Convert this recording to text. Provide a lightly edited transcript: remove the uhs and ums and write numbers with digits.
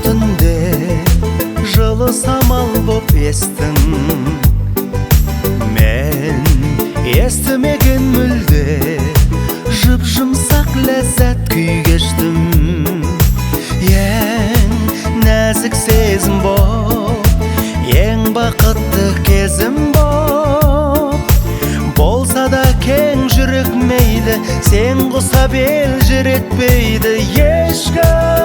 Түнде жылы самал боп естің, мен естімеген мүлде жұп-жұмсақ ләззат күй кештім. Ең нәзік сезім боп, ең бақытты кезім боп, болса да кең жүрек мейлі, сен құсап елжіретпейді ешкім.